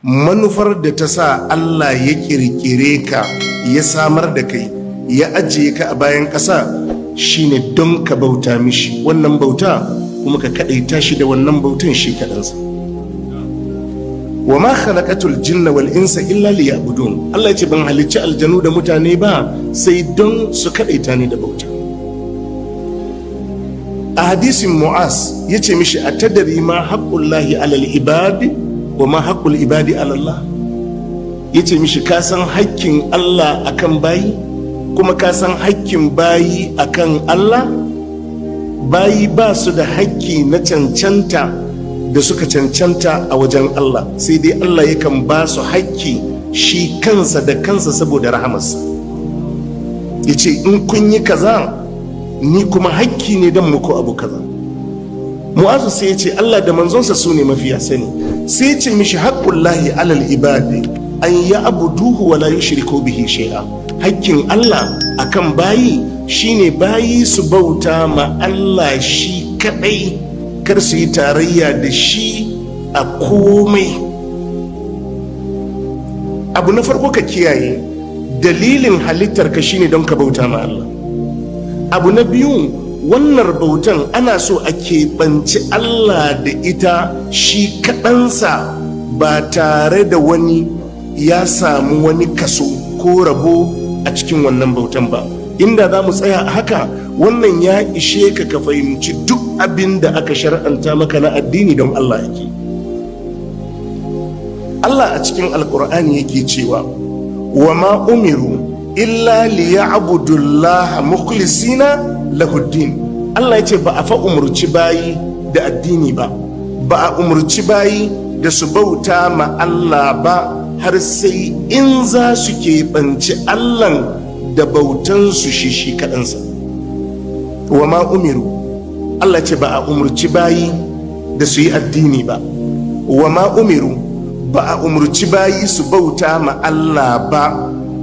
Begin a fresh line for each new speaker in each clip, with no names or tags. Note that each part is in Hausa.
Manufar da ta sa Allah ya kirkire ka, ya samar da kai, ya ajiye ka a bayan ƙasa shine don ka bauta mishi. Wannan bauta kuma ka kaɗaita shi da wannan bautan shi kaɗansa. Wa ma khalaqatul jinna wal insa illa liya'budun. Allah ya ce ban halicci aljanu da mutane ba sai don su kaɗaita ni da bauta. A hadisin Mu'az ya ce mishi: "Atadri ma haqqullahi alal ibadi wa ma haqqul ibadi ala Allah?" Ya ce mishi: "Ka san hakkin Allah akan bayi, kuma ka san hakkin bayi akan Allah?" Bayi ba su da hakki na cancanta da suka cancanta a wajen Allah, sai dai Allah yakan ba su hakki shi kansa da kansa saboda rahamarsa. Ya ce: "In kun yi kaza, ni kuma hakki ne don muku abu kaza." Mu'azu sai ya ce: "Allah da manzonsa su ne mafiya sani." Sai ya ce mishi: "Haqqullahi alal ibadi an ya'buduhu wa la yushriku bihi shay'a." Hakkin Allah akan bayi shine bayi su bauta ma Allah shi kadai, kar su yi tarayya da shi a komai. Abu na farko, ka kiyaye dalilin halittar ka shine don ka bauta ma Allah. Abu na biyu, wannan bautan ana so a keɓanci Allah da ita shi kaɗansa, ba tare da wani ya samu wani kaso ko rabo a cikin wannan bautan ba. Inda za mu tsaya a haka, wannan ya ishe ka ka fahimci duk abin da aka shar'anta maka na addini don Allah yake. Allah a cikin Alkur'ani yake cewa: "Wa ma umiru illa liya'budullaha mukhlisina lahuddin." Allah ya ce ba a fa umurci bayi da addini ba, ba a umurci bayi da su bauta ma Allah ba, har sai in za su keɓanci Allahn da bautansu shi shi kaɗansa. Wa ma umiru, Allah ce ba a umurci bayi da su yi addini ba. Wa ma umiru, ba a umurci bayi su bauta ma Allah ba.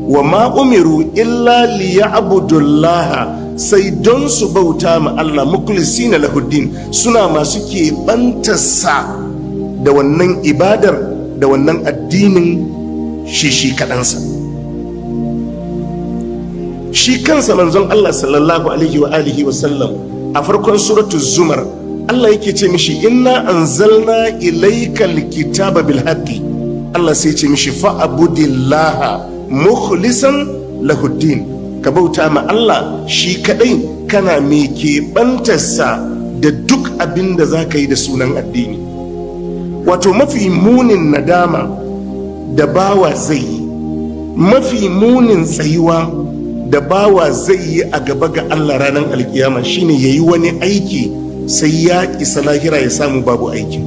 Wa ma umiru illa liya'budullaha, sai don su bauta ma Allah, mukhlisina lahuddin, suna masu keɓantarsa da wannan ibadar, da wannan addinin shi shi kaɗansa. Shi kansa manzon Allah sallallahu alaihi wa alihi wa sallam, a farkon suratul Zumar Allah yake ce mishi: "Inna anzalna ilaykal kitaba bil haqqi." Allah sai ce mishi: "Fa'budillaha mukhlisan lahuddin." Ka bauta ma Allah shi kadai, kana mai keɓantarsa da duk abin da za ka yi da sunan addini. Wato mafi munin nadama da bawa zai yi, mafi munin tsayuwa da bawa zai yi a gaba ga Allah ranar alkiyama, shine ya yi wani aiki, sai ya isa lahira ya samu babu aiki.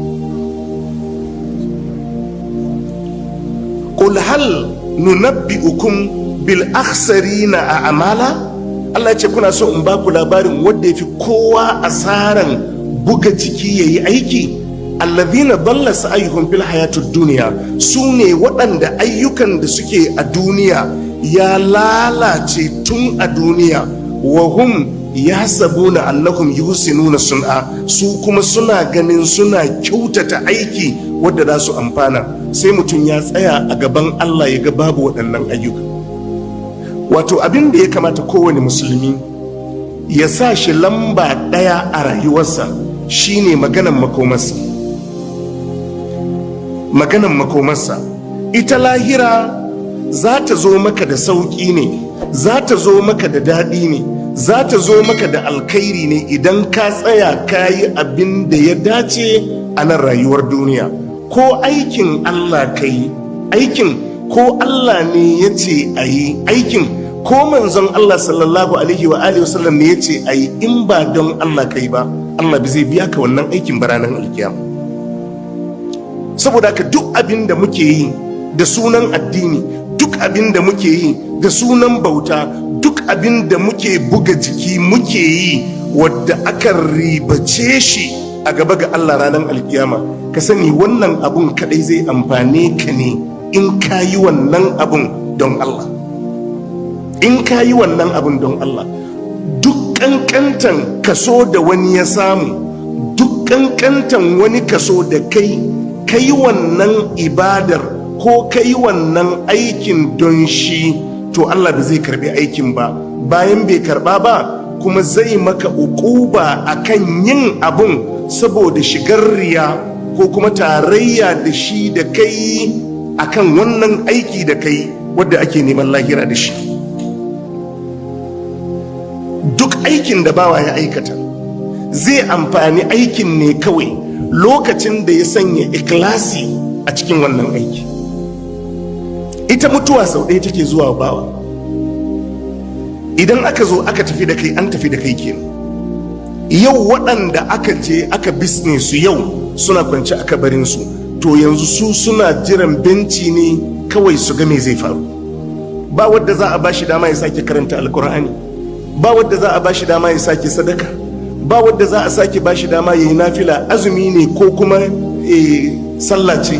"Qul hal nunabbi'ukum bil akhsarina a'mala?" Allah ce: "Kuna so in baku labarin wanda yafi kowa asaran buga jiki yayi aiki? Alladhina dalla sa'yuhum fil hayatid dunya, sune waɗanda ayyukan da suke a duniya ya lalace tun a duniya. Wa hum yahsabuna annahum yuhsinuna sun'a, su kuma suna ganin suna kyautata aiki wadda za su amfana." Sai mutum ya tsaya a gaban Allah ya ga babu waɗannan ayyuka. Wato abin da ya kamata kowane musulmi ya sa shi lamba ɗaya a rayuwarsa shine maganan makomarsa, maganan makomarsa. Ita lahira za ta zo maka da sauƙi ne, za ta zo maka da daɗi ne, za ta zo maka da alkhairi ne idan ka tsaya ka yi abin da ya dace a nan rayuwar duniya. Ko aikin Allah ka yi aikin, ko Allah ne ya ce a yi aikin, ko manzon Allah sallallahu alaihi wa alihi wasallam ne ya ce a yi, in ba don Allah ka yi ba, Allah bai zai biya ka wannan aikin ba ranar alkiyama. Saboda haka duk abin da muke yi da sunan addini, duk abin da muke yi da sunan bauta, duk abin da muke buga jiki muke yi, wadda aka ribace shi a gaba ga Allah ranar alkiyama, ka sani wannan abun kadai zai amfane ka ne in ka yi wannan abun don Allah. In ka yi wannan abun don Allah, duk kankantan kaso da wani ya samu, duk kankantan wani kaso da kai kai wannan ibadar. Ko kai wannan aikin don shi, to Allah ba zai karbi aikin ba. Bayan bai karba ba, kuma zai maka ukuba akan yin abun saboda shigar riya ko kuma tarayya da shi da kai akan wannan aiki da kai wadda ake neman lahira da shi. Duk aikin da bawa ya aikata zai amfani aikin ne kawai lokacin da ya sanya ikhlasi a cikin wannan aiki. Ita mutuwa sau ɗaya take zuwa bawa. Idan aka zo aka tafi da kai, an tafi da kai kenan. Yau waɗanda aka je aka bisne su, yau suna kwance a kabarinsu. To yanzu su suna jiran benci ne kawai su ga me zai faru. Ba wadda za a ba shi dama ya sake karanta Alkur'ani, ba wadda za a ba shi dama ya sake sadaka, ba wadda za a sake ba shi dama ya yi nafila, azumi ne ko kuma sallah ce.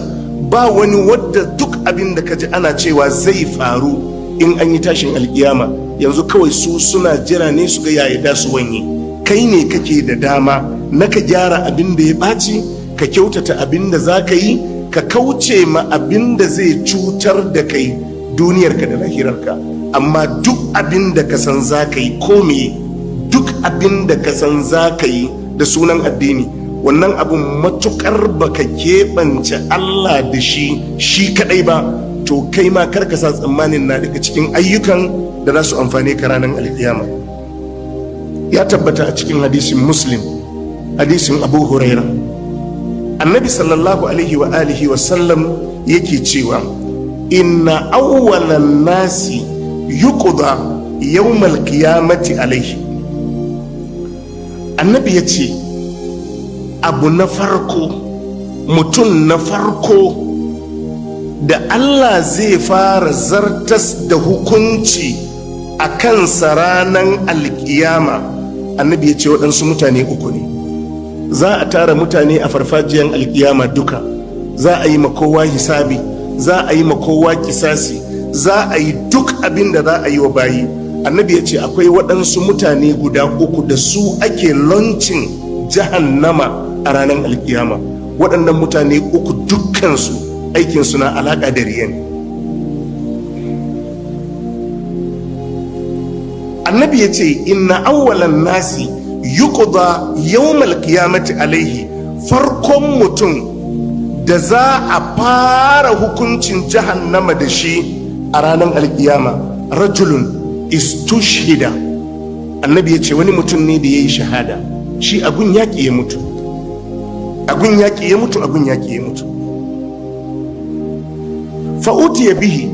Ba wani wadda. Duk abin da ka ji ana cewa zai faru in an yi tashin alkiyama, yanzu kawai su suna jira ne su ga yaya da su wanye. Kai ne kake da dama na ka gyara abin da ya ɓaci, ka kyautata abin da za ka yi, ka kauce ma abin da zai cutar da kai duniyarka da lahirarka. Amma duk abin da ka san za ka yi, ko me, duk abin da ka san za ka yi da sunan addini, wannan abin matukar baka keɓance Allah da shi shi kadai ba, to kai ma kar ka sa tsammanin na daga cikin ayyukan da za su amfane ka ranar alkiyama. Ya tabbata a cikin hadisin Muslim, hadisin Abu Huraira, Annabi sallallahu alaihi wa alihi wa sallam yake cewa: "Inna awwalan nasi yuqda yawmal qiyamati alaihi." Annabi ya ce abu na farko, mutum na farko da Allah zai fara zartas da hukunci a kansa ranar alkiyama, Annabi ya ce waɗansu mutane uku ne. Za a tara mutane a farfajiyar alkiyama duka, za a yi ma kowa hisabi, za a yi ma kowa kisasi, za a yi duk abin da za a yi wa bayi. Annabi ya ce akwai waɗansu mutane guda uku da su ake launching jahannama a ranar alkiyama. Waɗannan mutane uku dukkansu aikinsu na alaƙa da riya ne. Annabi ya ce: "Inna awwalan nasi yuqda yawmal qiyamati alaihi." Farkon mutum da za a fara hukuncin jahannama da shi a ranar alkiyama, rajulun istushhida. Annabi ya ce wani mutum ne da ya yi shahada. Shi agun yaƙi ya mutu, agun yaƙi ya mutu, agun yaƙi ya mutu. Fa'utiya bihi,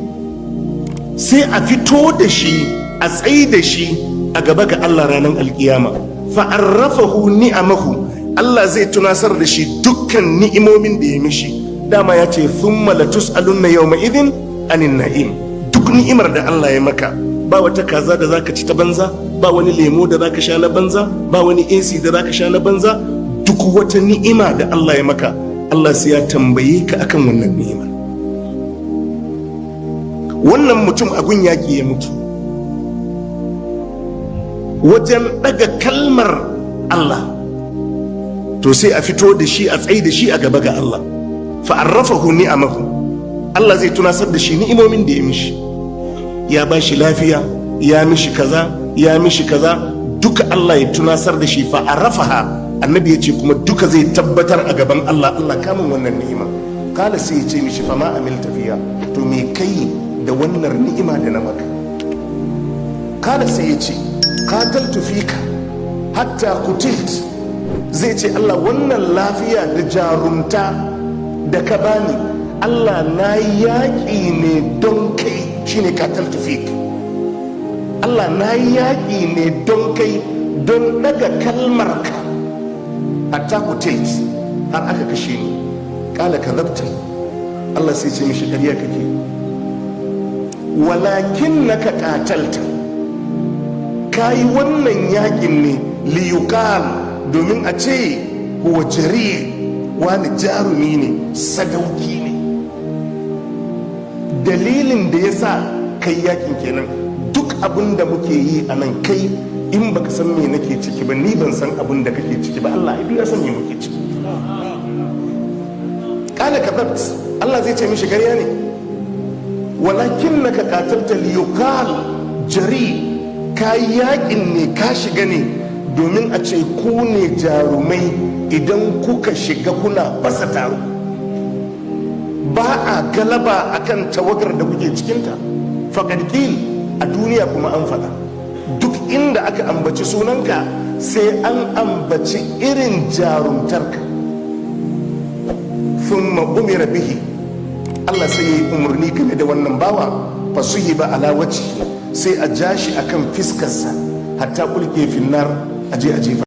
sai a fito da shi, a tsayi da shi a gaba ga Allah ranar alkiyama. Fa'arrafahu ni'amahu, Allah zai tunasar da shi dukkan ni'imomin da ya mishi. Dama ya ce: "Thumma latus'alunna yawma idin anin na'im." Duk ni'imar da Allah ya maka, ba wata kaza da zaka ci ta banza, ba wani lemo da zaka sha na banza, ba wani AC da zaka sha na banza. Duk wata ni'ima da Allah ya maka, Allah sai ya tambaye ka akan wannan ni'imar. Wannan mutum a gun yaƙi ya mutu, wajen ɗaga kalmar Allah. To sai a fito da shi, a tsayi da shi a gaba ga Allah. Fa'arrafahu ni'amahu, Allah zai tunasar da shi ni'imomin da ya mishi. Ya ba shi lafiya, ya mishi kaza, ya mishi kaza, duka Allah ya tunasar da shi. Fa'arrafaha, Annabi ya ce kuma duka zai tabbatar a gaban Allah: "Allah, kamun wannan ni'ima." Kala, sai ya ce mishi: "Fama amilta fiha?" To me kai da wannan ni'ima da na maka? Kala, sai ya ce: "Qataltu fika hatta qutilt." Zai ce: "Allah, wannan lafiya da jarumta da ka bani, Allah, na yaƙi ne don kai." Shine qataltu fik. "Allah, na yaƙi ne don kai, don daga kalmar ka, hatta qutilt, har aka kashe ni." Kala: "Kadhabta." Allah sai ce mishi: "Ƙarya kake. Walakinnaka qatalta, kayi wannan yakin ne liyuqal, domin a ce huwa jari, wani jarumi ne, sadauki ne. Dalilin da ya sa kai yakin kenan." Duk abin da muke yi a nan, kai in baka san me nake ciki ba, ni ban san abin da kake ciki ba, Allah ya san me muke ciki. Kala: "Kadhabt." Allah zai ce mishi, "Karya ne. ولكنك قاتلت ليقال جريء. Ka yakin ne, ka shiga ne domin a ce ku ne jarumai. Idan kuka shiga kuna fasa taro, ba a galaba akan tawagar da kuke cikinta. فقد قيل, a duniya kuma an faɗa, duk inda aka ambaci sunanka sai an ambaci irin jarumtarka." ثم أمر به, Allah sai ya yi umarni game da wannan bawa. فسحب على وجهه, sai a ja shi akan fiskarsa, حتى ألقي في النار, aje a jefa.